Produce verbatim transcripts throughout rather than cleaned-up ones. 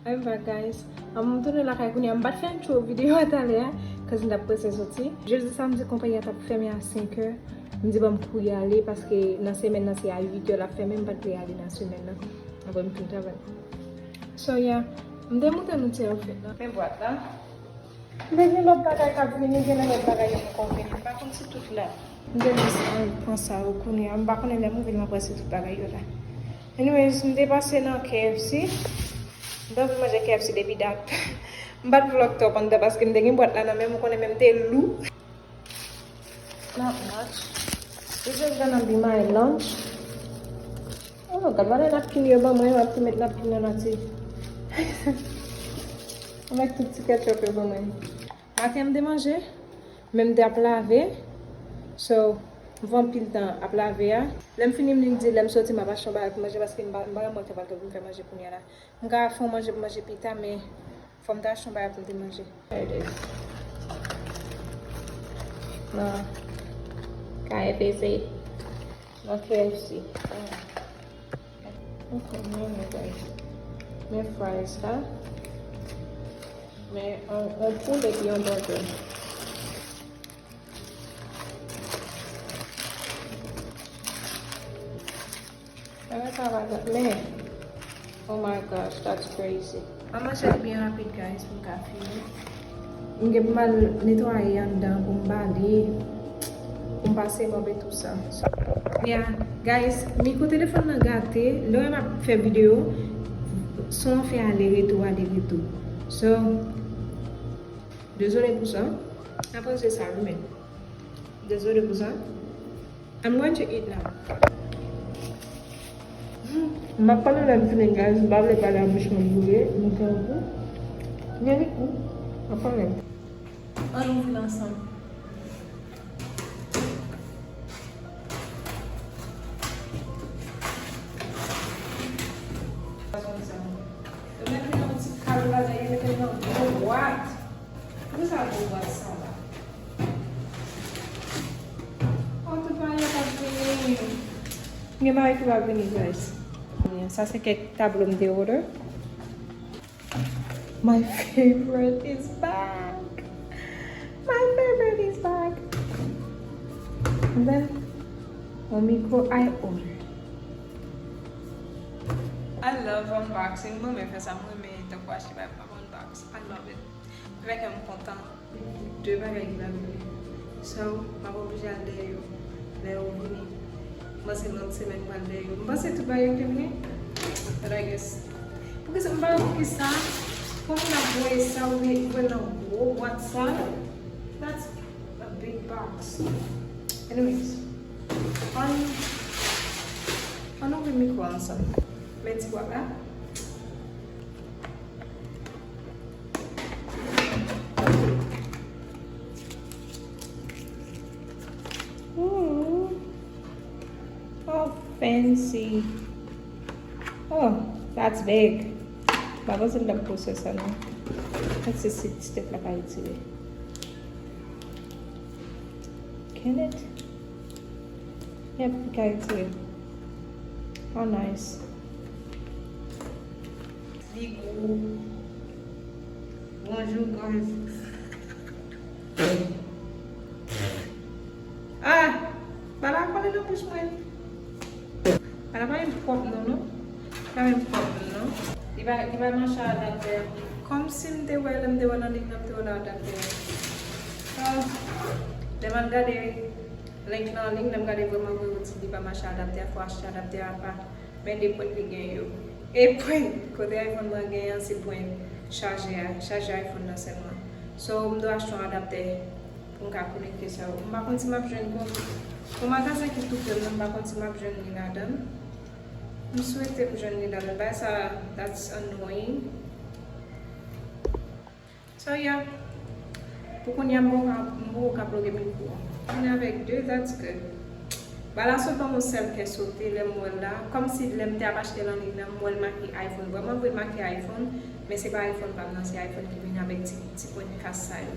I'm back, guys. Um, m tounen lakay kounye a. M pa t fè intro videyo a talè a, cause m t ap prese soti. Jodi, samdi, konpayi a t ap fèmen a senk è. M di, "Ban m kouri ale," paske nan semèn nan, se a uit è l ap fèmen, m pa t vle ale nan semèn nan. Apre, m fin travay. So, yeah, m te montre nou ti outfit la. Men bwat la. M te gen lòt bagay k ap vini, gen lòt bagay yo poko vini. M pa konn si tout la. M te jis al pran sa yo kounye a. M pa konnen lè m rive, m ap wè si tout bagay yo la. Anyways, m te pase nan K F C. M t anvi manje K F C depi dat. M pa t vlog twòp anndan paske m te gen bwat la nan men m, ou konnen men m te lou. Not much. This is gonna be my lunch. Oh, gad, wale napkin yo ban mwen, m ap tou met napkin nan nati. Avèk tout ti ketchup yo ban mwen. Maten m te manje, men m te ap lave. So, m fè anpil tan ap lave a. Lè m fini, m di lè m soti, m ap achte yon bagay pou manje paske m pa, m pa gen mwen te pral pou m fè manje kounye a la. M ka fè yon manje pou manje pita, men fò m ta achte yon bagay pou m te manje. There it is. Nan K F C. Nan K F C. Ok, men, men, guys. Men fries la. Men yon, yon poul epi yon burger. Bagay sa pa gate, men, oh my gosh, that's crazy. Mwen manje li byen rapid, guys, pou m ka fini. M gen pou m al netwaye anndan pou m bale, pou m pase mòp e tou sa. So, yeah, guys, mikwo telefòn nan gate. Lè m ap fè videyo, son an fè ale retou, ale retou. So, dezole pou sa. Apre je sa, wi, men. Dezole pou sa. I'm going to eat now. M ap pale lè m fini, guys. M pa vle pale a bouch mwen boure. M gen gou. M gen gou. M ap pale. Ann ouvri l ansanm. Yo mete yon ti kal ladan, yo mete l nan gwo bwat. Poukisa gwo bwat sa la? Oh, tout bagay yo pa vini. Gen bagay ki pa vini, guys. Sa se kèk tablo m te order. My favorite is back. My favorite is back. And then, yon mikwo eye opener. I love unboxing. Mwen renmen fè sa. Mwen renmen tankou achte bagay pou m ap unbox. I love it. Fè kè m kontan. De bagay ki pa vini. So, m ap oblije al dèyè yo lè yo vini. M panse lòt semèn m pral dèyè yo. M panse tout bagay yo te vini. But I guess. Poukisa m pa wè poukisa? Kòman n ap voye sa ou voye nan gwo bwat sa? That's a big box. Anyways. Ann, ann ouvri mikwo ansanm. Men ti bwat la. Ooh. Oh, fancy. Oh, that's big. M pa panse m t ap pran sa non. Let's see si ti tèt la ka itile. Can it? Yep, li ka itile. How nice. Li gwo. Bonjou, guys. Ah! Bagay la kole nan bouch mwen. Bagay la pa menm pwòp non, non. Pa menm pwòp non, non. Li pa, li pa mache a adaptè a. Kòmsi m te wè, lè m te wè nan liv nan, m te wè nan adaptè a. Ah, lè m al gade link nan an liy, lè m gade vrèman vre, yo di li pa mache a adaptè a, fò achte adaptè apa. Men de pwen li gen yo. E pwen kote iPhone mwen gen an, se pwen chajè a, chajè iPhone nan sèlman. So, m dwe achte yon adaptè pou m ka konekte sa yo. M pa konn si m ap jwenn yon, yon magazen ki tou pre m nan, m pa konn si m ap jwenn li ladan l. M swete m jwenn li ladan l. Bagay sa, that's annoying. So, yeah. Pou kounye a, m poko ka, m poko ka ploge mikwo an. Vin avèk de, that's good. Bagay la sot ban m yon sèl kè sote lè m wè l la. Kòmsi lè m te ap achte l an liy nan, m wè l make iPhone. Vrèman vre, l make iPhone, men se pa iPhone pa m nan, se iPhone ki vin avèk ti, ti pwen kas sa yo.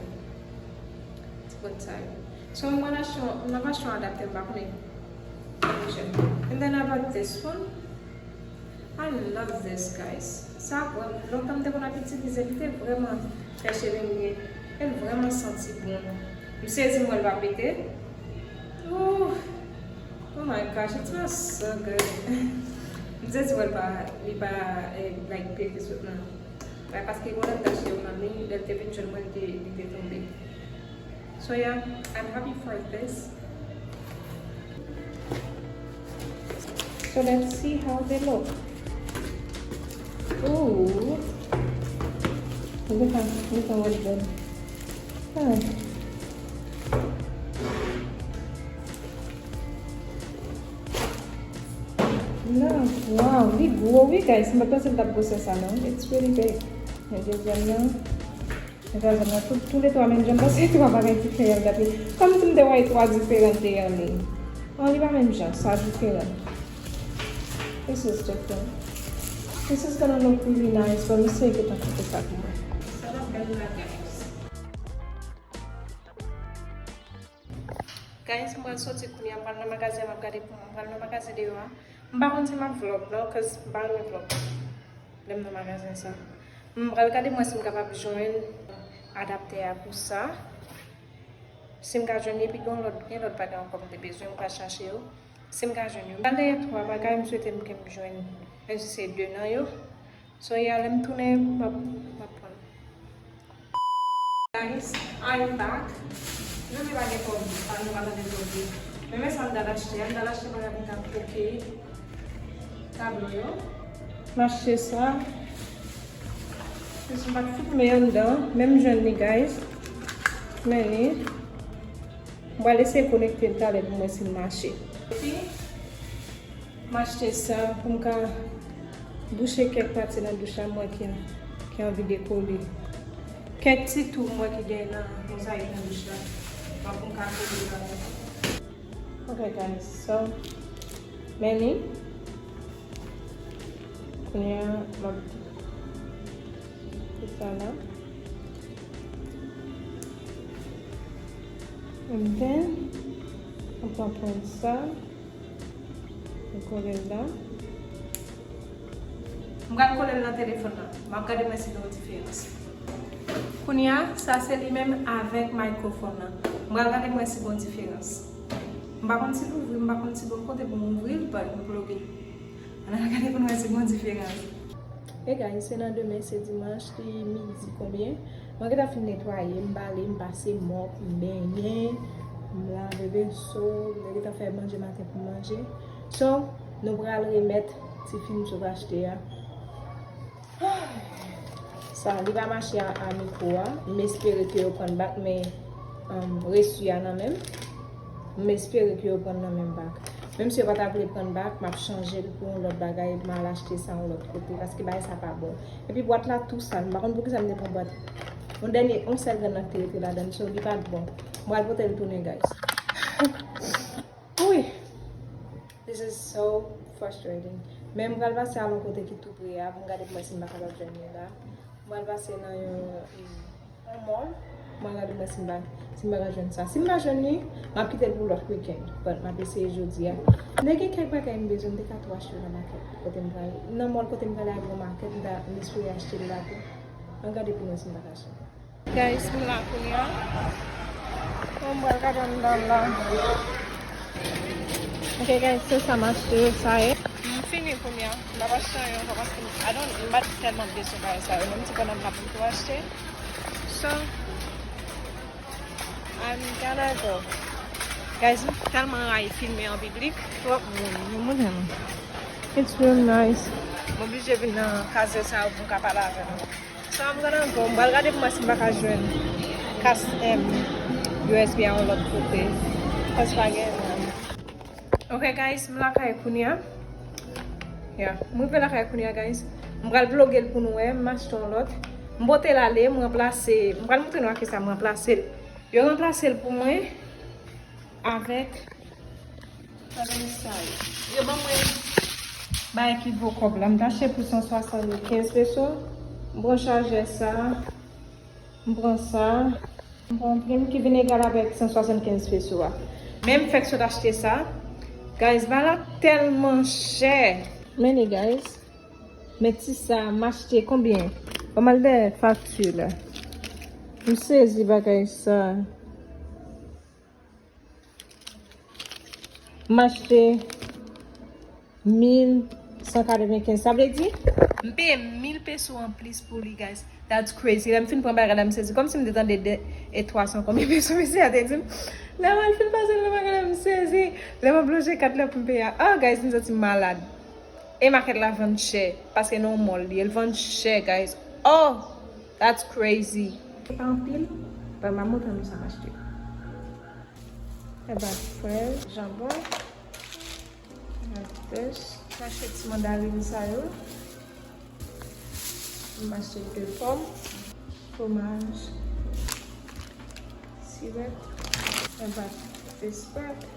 Ti pwen sa yo. So, m pral achte yon, m ap achte yon adaptè, m pa konnen. And then about this one. I love this, guys. Sa vrèm, lontan m te konn ap itilize, li te vrèman fè cheve m byen. E l vrèman santi bon. M sezi m wè l pa pete. Oh, oh my gosh, it smells so good. M sezi m wè l pa, li pa, eh, like, pete sot nan. Wè, paske gen lè m t achte youn nan li, lè l te vin jwenn mwen, li te, li te tonbe. So yeah, I'm happy for this. So let's see how they look. Ooh. Look how, look how well done. Ah. Love. Wow, li gwo wi, guys. M pa t panse l t ap gwosè sa non. It's really big. Men dezyèm nan. Men dezyèm nan, tou, tou le twa menm jan. M panse twa bagay diferan, gade. Kòm si m te wè twa diferan te an liy. Oh, li pa menm jan, sa diferan. This is different. This is gonna look really nice, but m sere gentan kite sa pou mwen. Sa va bèl la, guys. Guys, m pral soti kounye a, m pral nan magazen, m ap gade pou mwen, m pral nan magazen deyò a. M pa konn si m ap vlog non, cause m pa renmen vlog lè m nan magazen sa. M pral gade mwen si m kapab jwenn adaptè a pou sa. Si m ka jwenn li, epi gen lòt, gen lòt bagay ankò m te bezwen, m pral chache yo. Si m ka jwenn yo. M pral dèyè twa bagay, m swete m ke m jwenn. Menm si se de nan yo. So, yeah, lè m tounen, m ap, m ap pran. Guys, I'm back. Jodi pa gen twòp bri, pa nou pa tande twòp bri. Men, men sa m t al achte a, m t al achte bagay pou m ka kwoke tablo yo. M achte sa. Jis m pa t filme anndan, men m jwenn li, guys. Men li. M pral eseye konekte l talè pou m wè si l mache. Epi, m achte sa pou m ka bouche kèk pati nan douch la, m wè ki, ki anvi dekole. Kèk ti twou m wè ki gen nan mozayik nan douch la. Bon, pou m ka kole l anlè. Ok, guys, so, men li. Kounye a, m ap fè sa la. And then, m pran pwen sa. M kole l la. M pral kole l nan telefòn nan. M ap gade mwen si gen yon diferans. Kounye a, sa se li menm avèk microphone nan. M pral gade mwen si gen yon diferans. M pa konn si l ouvri, m pa konn si gen yon kote pou m ouvri l, but m ploge. Ann al gade pou n wè si gen yon diferans. Hey guys, se nan demen, se dimanch, li midi konbyen. Mwen gentan fin netwaye, m bale, m pase mòp, m benyen, m lave veso, mwen gentan fè manje maten pou m manje. So, nou pral remèt ti fi m sot achte a. Sa, li pa mache a, a mikwo a. M espere ke yo pran l bak, men, um, resi a nan men m. M espere ke yo pran l nan men m bak. Menm si yo pa ta vle pran l bak, m ap chanje l pou yon lòt bagay, m al achte sa yon lòt kote, paske bagay sa pa bon. Epi bwat la tou sal, m pa konn poukisa m te pran bwat. Yon dènye, yon sèl grenn nan ki te rete ladan l, so li pa t bon. M pral pote l tounen, guys. Wi. This is so frustrating. Men m pral pase al yon kote ki tou pre a pou m gade pou m wè si m pa kapab jwenn li la. M pral pase nan yon, yon mall. M pral gade mwen si m pa, si m pa ka jwenn sa. Si m pa jwenn li, m ap kite l pou lòt weekend. But m ap eseye jodi a. Men gen kèk bagay m bezwen, m te ka tou achte yo nan makèt kote m pral. Nan mall kote m pral la gen yon makèt, m ta, m espere achte l la tou. Ann gade pou nou si m pa ka achte l. Guys, m la kounye a. Bon, m pral gade anndan la. Ok, guys, se sa m achte yo, sa ye. M fini kounye a. M pa p achte anyen ankò paske I don't, m pa t tèlman bezwen bagay sa yo. Menm ti pandan m la pou m tou achte. So, I'm gonna go. Guys, m tèlman rayi filme an piblik. Twòp moun, yon moun tèlman. It's real nice. M oblije vin nan kazèk sa yo pou m ka pale avè nou. So I'm gonna go. M pral gade pou mwen si m pa ka jwenn kas, em, U S B a yon lòt kote. Paske pa gen. Ok, guys, m lakay kounye a. Yeah, m rive lakay kounye a, guys. M pral vloge l pou nou wè, m achte yon lòt. M pote l ale, m ranplase, m pral montre nou a kisa m ranplase l. Yo ranplase l pou mwen avèk Yo ban mwen bagay ki vo kòb la. M t achte pou san swasannkenz peso. M pran chajè sa. M pran sa. M pran plim ki vin egal avèk san swasannkenz peso a. Men m fèk sot achte sa. Guys, bagay la tèlman chè. Men li, guys. Men ti sa, m achte konbyen? Ban m al dèyè fakti la. M sezi bagay sa. M achte mil san katrevenkenz. Sa vle di, m peye mil peso anplis pou li, guys. That's crazy. Lè m fin pran bagay la, m sezi. Kòmsi m te tande de, e twa san konbyen peso mesye a te di m. Lè m al fin pase nan bagay la, m sezi. Lè m ap lonje kat la pou m peye a. Oh, guys, m santi m malad. E makèt la vann chè, paske nan yon mall li ye, l vann chè, guys. Oh, that's crazy. Se pa anpil, but m ap montre nou sa m achte. E ba frèz, janbon, pêche. M achte ti mandarin sa yo. M achte de pòm, fromaj, sirèt, yon bat espèk,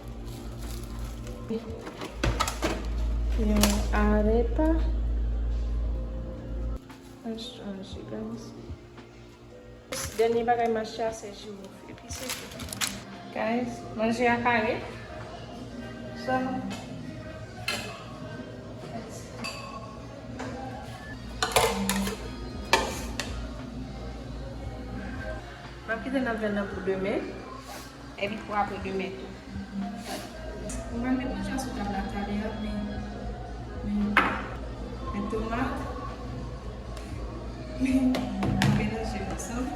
yon arepa. Mwen chanje, guys. Dènye bagay m achte a se jiwof. Epi se tou. Guys, manje a pare. So, let's go. M ap kite n avè l nan pou demen. Epi pou apre demen tou. Mwen pral met manje a sou tab la talè a, men, men, men tomat, men, men melanje ansanm.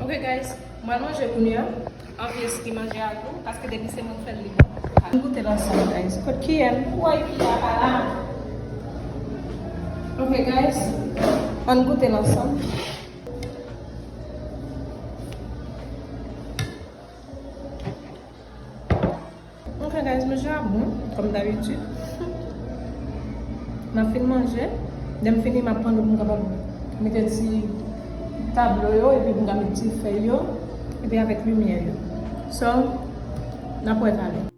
Ok, guys, mwen manje kounye a. Obviously, manje a gou, paske depi se mwen k fè l, li bon. Ann goute l ansanm, guys. Kot kiyè m? Woy, kiyè a pa la. Ok, guys, ann goute l ansanm. Ok, guys, manje a bon, kòm dabitid. M ap fin manje. Lè m fini, m ap pran dlo pou m kapab mete ti tablo yo, epi pou m ka met ti fèy yo, epi avèk limyè yo. So, n ap wè talè.